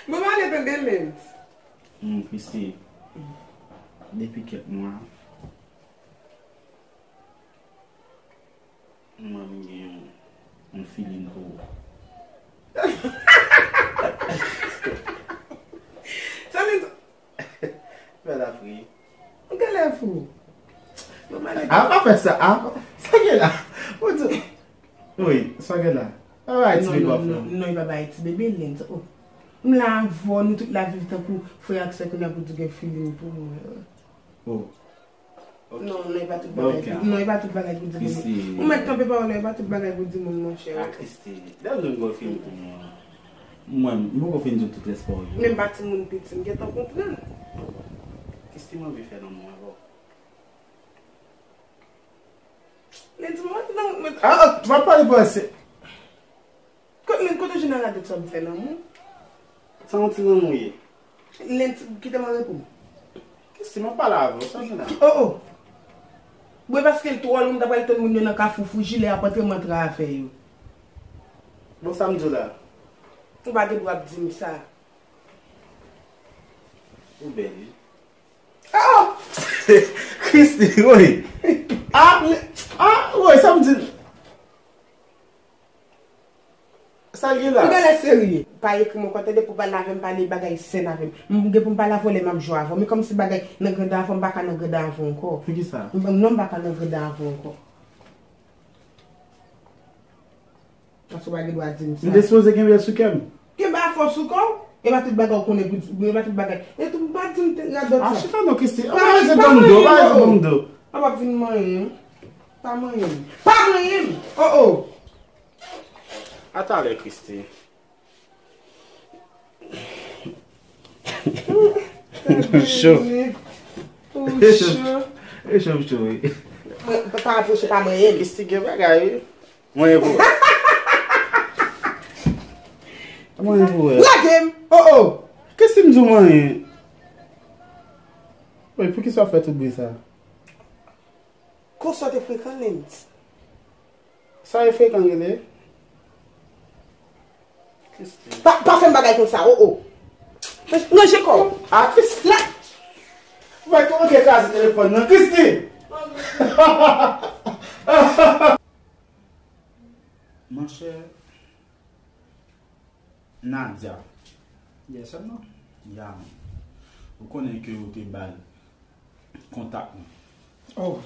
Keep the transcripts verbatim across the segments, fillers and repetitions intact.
Mwen pale tande Lens. Hmm, Christie, depi kèk mwa, mwen menm gen yon, yon feeling pou ou. Sa vle di. Fè l ap ri. Ou genlè fou. Mwen pale. A, pa fè sa. A, sa gen la. Ou di, wi, sa gen la. Pa bay ti bebe ap fè. Non, non, non, non, li pa bay ti bebe Lens. Oh. M la avè w, nou tout la viv tankou frè ak sè, kounye a pou di w gen feeling pou mwen. Oh. Ok. Non, non, e pa tout bagay. Ok. Non, e pa tout bagay pou di moun. Ou mèt kanpe pawòl la, e pa tout bagay pou di moun, monchè. A, Christie, dèyè nou gwo fini pou mwen. Mwen, m poko fin di w tout lespwa w yo. Menm pa timoun piti, m gentan konprann. Christie, mwen vle fè lanmou avè w. Lens, mwen, non, mwen. A, a, w ap pale franse. Kot, men kote w jwenn nan radyo sa m fè lanmou? Sa yon ti lanmou ye? Lens, kite m an repo. Christie, m ap pale avè w, sa gen la? Oh, oh. Bwè paske l twò long, m ta pral tann moun yo nan kafou Foujilè ap antre m antre avè yo. Bon, sa m di w la? Ou pa gen dwa ap di m sa. Ou bèl, wi. Oh, oh! Christie, wi. A, a, wi, sa m di. Sa l ye la? Ou genlè serye. Pa ekri m ankò, tande, pou w pale avè m, pale bagay sèn avè m. M gen pou m pale avè w lè m ap jwe avè w. Men kòmsi bagay nan granda avè w, m pa ka nan granda avè w ankò. Poukisa? M, non, m pa ka nan granda avè w ankò. Paske w pa gen dwa di m sa. M te sipoze kenbe l sou kè m. Kenbe afè w sou kò w? E pa tout bagay w konnen pou di, e pa tout bagay. E tou, m pa di m te radòt sa. A, chita non, Christie. Pa reze ban m do, pa reze ban m do. A, w ap vin manyen m. Pa manyen m. Pa manyen m! Oh, oh! A talè, Christie. Cho. Ou cho. E cho, cho, wi. Mwen, pa, pa apwoche, pa manyen m. Christie gen bagay, wi. Manyen pou wè. Manyen pou wè. Lage m! Oh, oh! Christie, m di w manyen. Wi, poukisa w fè tout bri sa? Konsa w te frekan, Lens. Sa e frekan rele? Pa, pa fè m bagay konsa, oh, oh. Ranje kò w. A, Christie. La. Ou wè kòman w kraze telefòn nan, Christie? Monchè, Nadia. Yes or no? Ya, man. Ou konnen ke ou te ba l kontak mwen. Oh,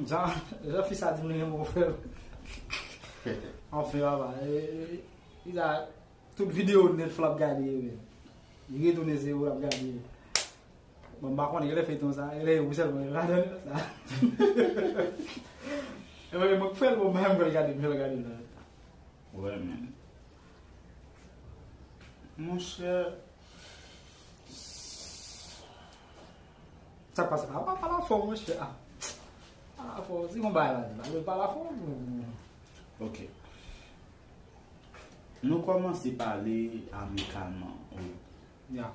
jan, jan fi sa di m li renmen w, frè m. Anfen, papa, e, e, li la, tout videyo nèt flap gade, men. Li retounen se ou l ap gade. Bon, m pa konnen, genlè feyton sa, genlè ou sèlman gen ladan l sa. E mwen, mwen k fè l, bon, mwen menm fè l gade, m fè l gade la. Wè, men. Monchè. Sa k pase? A, pa pale afè w, monchè. A. Pale afè w. Si gon bagay la di, pale afè w. Ok. Nou kòmanse pale amikalman, wi. Ya.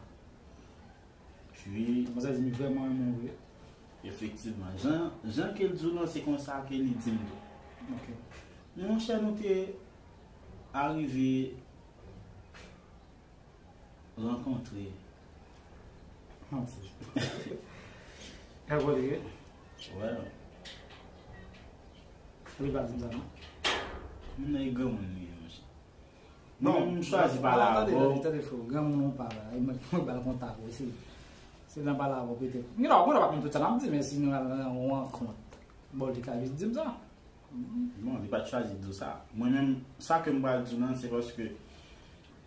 Wi. Manzè di m li vrèman renmen w vre. Efektivman. Jan, jan ke l di w lan, se konsa ke li di m tou. Ok. Men monchè, nou te arive rankontre. Manti. Rankontre, wi? Wè. Ou pa di m sa, non? Moun nan e granmoun li ye, monchè. Non, m chwazi pale avè w. Tande, tande, frè, granmoun ou pa la, e mwen ki mwen ba l kontak ou, se, se nan pale avè w petèt. Mwen pa konn tout sa n ap di, men si nou al nan yon rankont, bon, li ka jis di m sa. Bon, li pa t chwazi di w sa. Mwen menm, sa ke m pral di w lan, se paske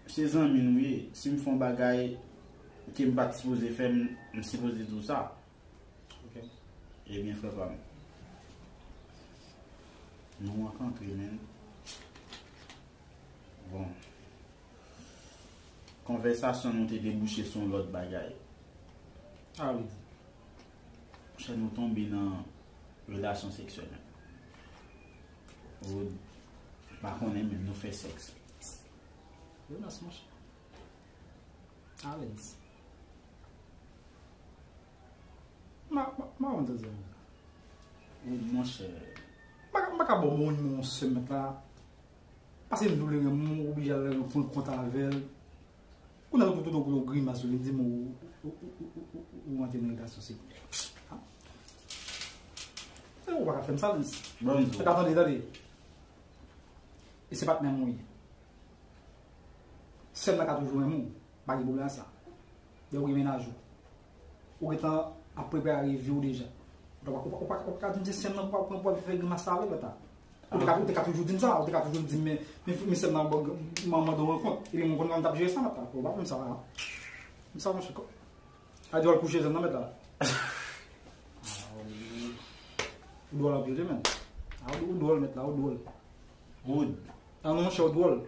se zanmi nou ye. Si m fè yon bagay ke m pa t sipoze fè, m, m sipoze di w sa. Ok. Ebyen, frè pa m, nou rankontre, men, bon, konvèsasyon nou te debouche sou yon lòt bagay. Sa vle di? Monchè, nou tonbe nan relasyon seksyèl. Ou pa konnen, men nou fè sèks. Jonas, monchè. Alèz. Ma, ma, ma konn sa. Ou, monchè. M pa ka, m pa ka ba w mwen yon semèt la. Paske m di w li renmen w, ou oblije al rankontre kont avè l. Ou nan tout, tout, tout, tout grimas ou vin di m ou, ou, ou, ou, ou, ou, ou antre nan relasyon, silvouplè. Ha? E ou pa ka fè m sa, Lens. Bon, m di w. Tande, tande. E se patnè m ou ye. Sè m nan ka toujou renmen w. Pa gen pwoblèm sa. Lè ou gen mennaj ou, ou gentan ap prepare vi w deja. Ou pa, ou pa, ou pa, ou pa ka di m se sè m nan pou, pou, pou fè grimas sa avè l, mèt la. Ou te ka, ou te ka toujou di m sa, ou te ka toujou di m, men, men, men sè m nan, bon, m mande w rankont. Epi mwen konn kòman m t ap jere sa, mèt la. Ou pa fè m sa, a. M sa, monchè, kò. A di w al kouche sè m nan, mèt la. Ou dwòl anpil, wi, menn. A, ou, ou dwòl, mèt la, ou dwòl. Wood. A non, monchè, ou dwòl.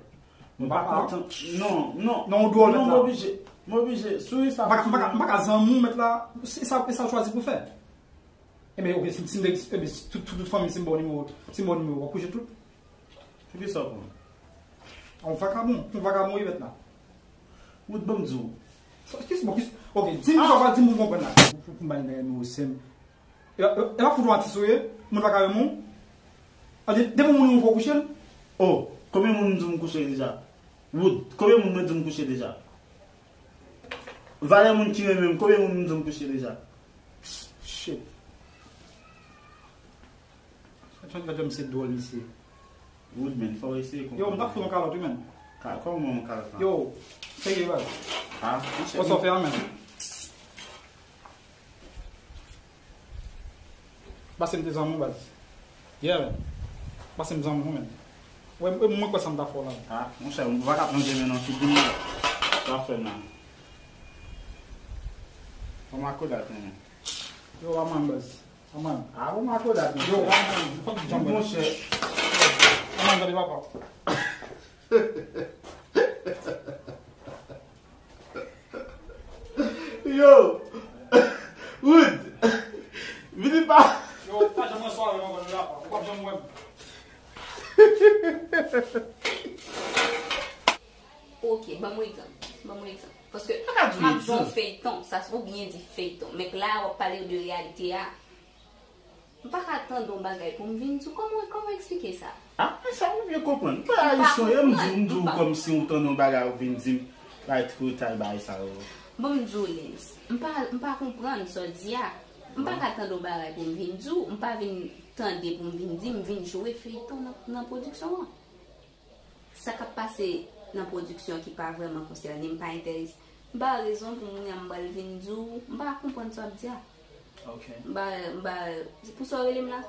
M pa kontan. Non, non. Non, ou dwòl, mèt la. Non, m oblije. M oblije. Sou sa. M pa ka, m pa ka, m pa ka zanmi w, mèt la. E sa, e sa w chwazi pou fè. Ebyen, ok, si, si m te, ebyen, si tout, tout, tout fanmi, si m ba w nimewo, si m ba w nimewo, w ap kouche tout. Poukisa w pran? A, yon vakabon, yon vakabon, wi, mèt la. Wood, ban m di w. Sa, kisa, bon, kisa, ok, di m sa w pral di m pou m konprann la. Pou, pou, pou m bay nimewo sè m. E, e, e pa fout yon atis ou ye, moun pa ka renmen w. A, de, depi moun ou fè w kouche l. Oh, konbyen moun m di w m kouche deja? Wood, konbyen moun mwen di w m kouche deja? Valè moun ki renmen m, konbyen moun m di w m kouche deja? Shit. Atchan, atchan, misye dwòl, misye. Wood, men, fò w eseye konprann. Yo, m t ap fout yon kalòt, wi, men. Ka, kòman yon kalòt la? Yo, serye, baz. Ha? Kòman sa w fè a, men? Pase m te zanmi w, baz. Yeah, man. Pase m zanmi w, men. Wè, mwen, mwen kwè sa m ta fè w la. Ha, monchè, m pa ka plonje men nan figi m la. Sa w ap fè m la? Kòman akoda tande? Yo, aman, baz. Aman. Ah, bon, m akoda tande. Yo, aman, fòk di janm. Monchè. Aman, gade papa. Yo! Wood! Vini pa. Yo, pa janm wè swa avè m ankò, la, ou p ap janm wè m. Ok, ban m yon egzanp. Ban m yon egzanp. Paske m ap di w feyton, sa ou byen di feyton. Men la, w ap pale de reyalite a. M pa ka tande yon bagay pou m vin di w. Kòman, kòman eksplike sa? Ah, men sa m byen konprann. M pa ayisyen, e m di w, m di w kòmsi w tande yon bagay ou vin di m, bay twotay, bay sa yo. Bon, m di w, Lens, m pa, m pa konprann sa w di a. M pa ka tande yon bagay pou m vin di w, m pa vin tande pou m vin di, m vin jwe feyton nan, nan pwodiksyon an. Sa k ap pase nan pwodiksyon ki pa vrèman konsène m, pa enterese m. M pa rezon pou moun nan m pral vin di w, m pa konprann sa w ap di a. Ok. M pa, m pa, se pou sa w rele m la?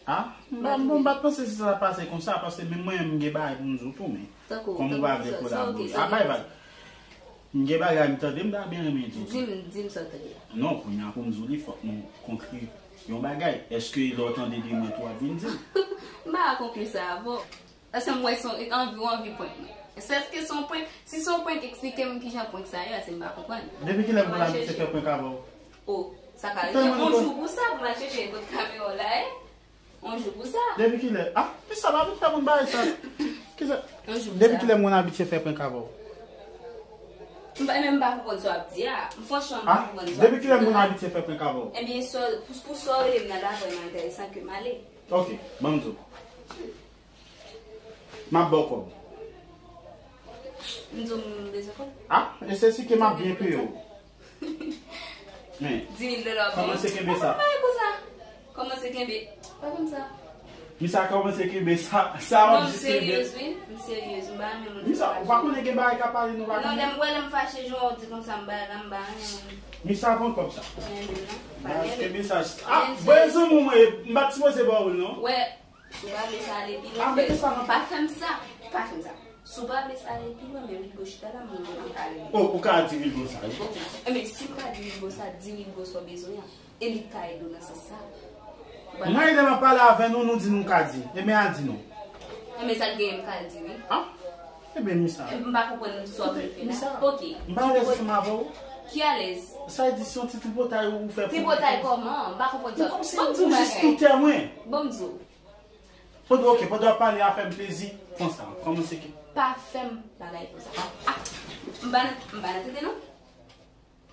Ah, m pa, bon, m pa t panse se sa t ap pase konsa, paske menm mwen, m gen bagay pou m di w tou, men kòm ou pa vle kolabore. Ah, bay vag. M gen bagay m tande, m ta byen renmen di w. Di m, di m sa w tande a. Non, kounye a pou m di w li, fòk nou konkli yon bagay. Èske lè w tande de mwen tou w ap vin di m? M pa ka konkli sa avè w. Èske m wè se yon anvi, ou anvi prank mwen? Èske se yon prank? Si se yon prank, eksplike m kijan prank sa ye, paske m pa konprann. Depi kilè m konn abitye fè prank avè w? Oh, sa ka rive. Yon jou pou sa, pou m al chèche kot kamera w la, eh? Yon jou pou sa. Depi kilè? Ah, men sa pa vin fè moun bagay sa. Kisa? Yon jou pou sa. Depi kilè m konn abitye fè prank avè w? M pa, men m pa konprann sa w ap di a. Franchman, m pa konprann sa w ap di a. Ah, depi kilè m konn abitye fè prank avè w? Ebyen, sa, pou, pou sa w rele m nan la vrèman enteresan ke m ale. Ok, ban m di w. M ap ba w kòb. M di w m bezwen kòb? Ah, e se si ke m ap byen peye w. Men, di mil dola pou mwen. Kòmanse kenbe sa. Pa fè m bagay konsa. Kòmanse kenbe. Pa fè m sa. Misa kòmanse kenbe sa. Sa w ap jis kenbe. Non, m seryez, wi. M seryez. M pa renmen moun. Misa, ou pa konnen gen bagay k ap pale nou pa konnen? Non, lè m wè lè m fache, jan w di konsa, m pa, m pa renmen moun. Misa pran kòb sa. Pa renmen non. Pa renmen. Kenbe sa. Ah, voye zanmi w mwen, m pa t sipoze ba w l non. Wè, Si w pa vle sa ale pi lwen, fè l. Pa fè m sa. Pa fè m sa. Si w pa vle sa ale pi lwen, men Rigo chita la, mwen, mwen ka rele. Oh, ou ka di Rigo sa. Ebyen, si m ka di Rigo sa, di Rigo sa w bezwen an. E li ka ede w nan sans sa. Mwen, lè m ap pale avè nou, nou di nou ka di. Ebyen, al di non. Ebyen, sa k genyen, m ka di, wi. Ah? Ebyen, Misa. M pa konprann sa w vle fè la. Misa, ok. M pa alèz ansanm avè w. Ki alèz? Sa vle di se yon ti tripotay ou fè pou. Tripotay kòman? M pa konprann sa. Kòmsi m di w jis tou tè mwen. Bon, m di w. Pandan, ok, pandan w ap pale a fè m plezi, pran sa, kòmanse ke. Pa fè m bagay konsa. Ah, m pa nan, m pa nan tete non.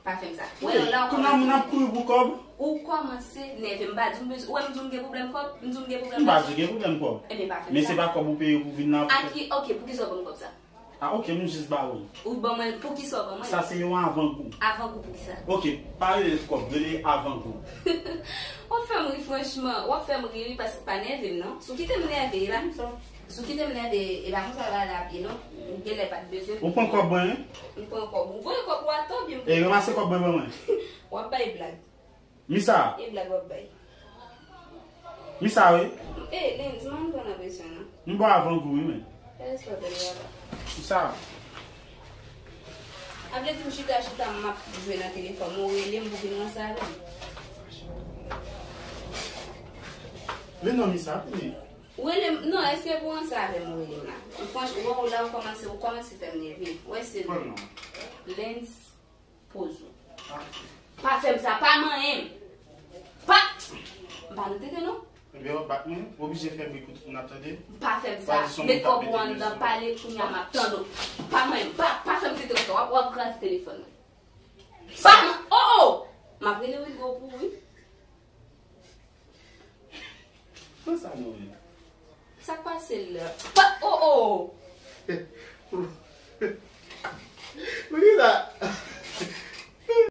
Pa fè m sa. Wi, la w kòmanse. Kounye a moun ap kouri pou kòb. Ou kòmanse nève m, m pa di w bezwen, ou wè m di w m gen pwoblèm kòb, m di w m gen pwoblèm lajan. M pa di w gen pwoblèm kòb. Ebyen, pa fè m sa. Men se pa kòb ou peye pou vin la pou. A ki, ok, poukisa w ban m kòb sa? Ah, ok, m jis ba ou. Ou ban mwen, poukisa w ban mwen? Sa se yon avangou. Avangou poukisa? Ok, pa rele l kòb, rele avangou. W ap fè m ri franchman, w ap fè m ri wi paske pa nève m non. Si w kite m nève, e pa konsa. Si w kite m nève, e pa konsa w ale a pye non. M genlè pa t bezwen. Ou pran kòb mwen, wi? M pran kòb ou. Voye kòb ou atò byen. E ranmase kòb mwen ban mwen. W ap bay blag. Misa. E blag w ap bay. Misa, wi. E, Lens, mwen m pran nan presyon non. M ba w avangou, wi, men. Fè respè w tande papa. Misa. A vle di m chita chita m ap jwe nan telefòn mwen, ou rele m pou vin ranse avè m. Men non, Misa, vini. Ou rele m, non, èske pou ranse avè m ou rele m la? Franch, ou wè ou la ou kòmanse, ou kòmanse fè m nève. Ou wè se Pran non. Lens poz ou. Pa fè m sa, pa manyen m. Pa, m pa nan tete non. Ebyen, w ap bat mwen, w oblije fè bri pou tout moun ap tande. Pa fè m sa. Met kòb ou anndan, pale kounye a m ap tann ou. Pa manyen m, pa, pa fè m tete konsa, w ap, w ap kraze telefòn mwen. Pa man, oh oh! M ap rele Wilgo pou ou wi. Pran sa non, wi. Sa k pase l la? Pa, oh oh! Pou ki sa?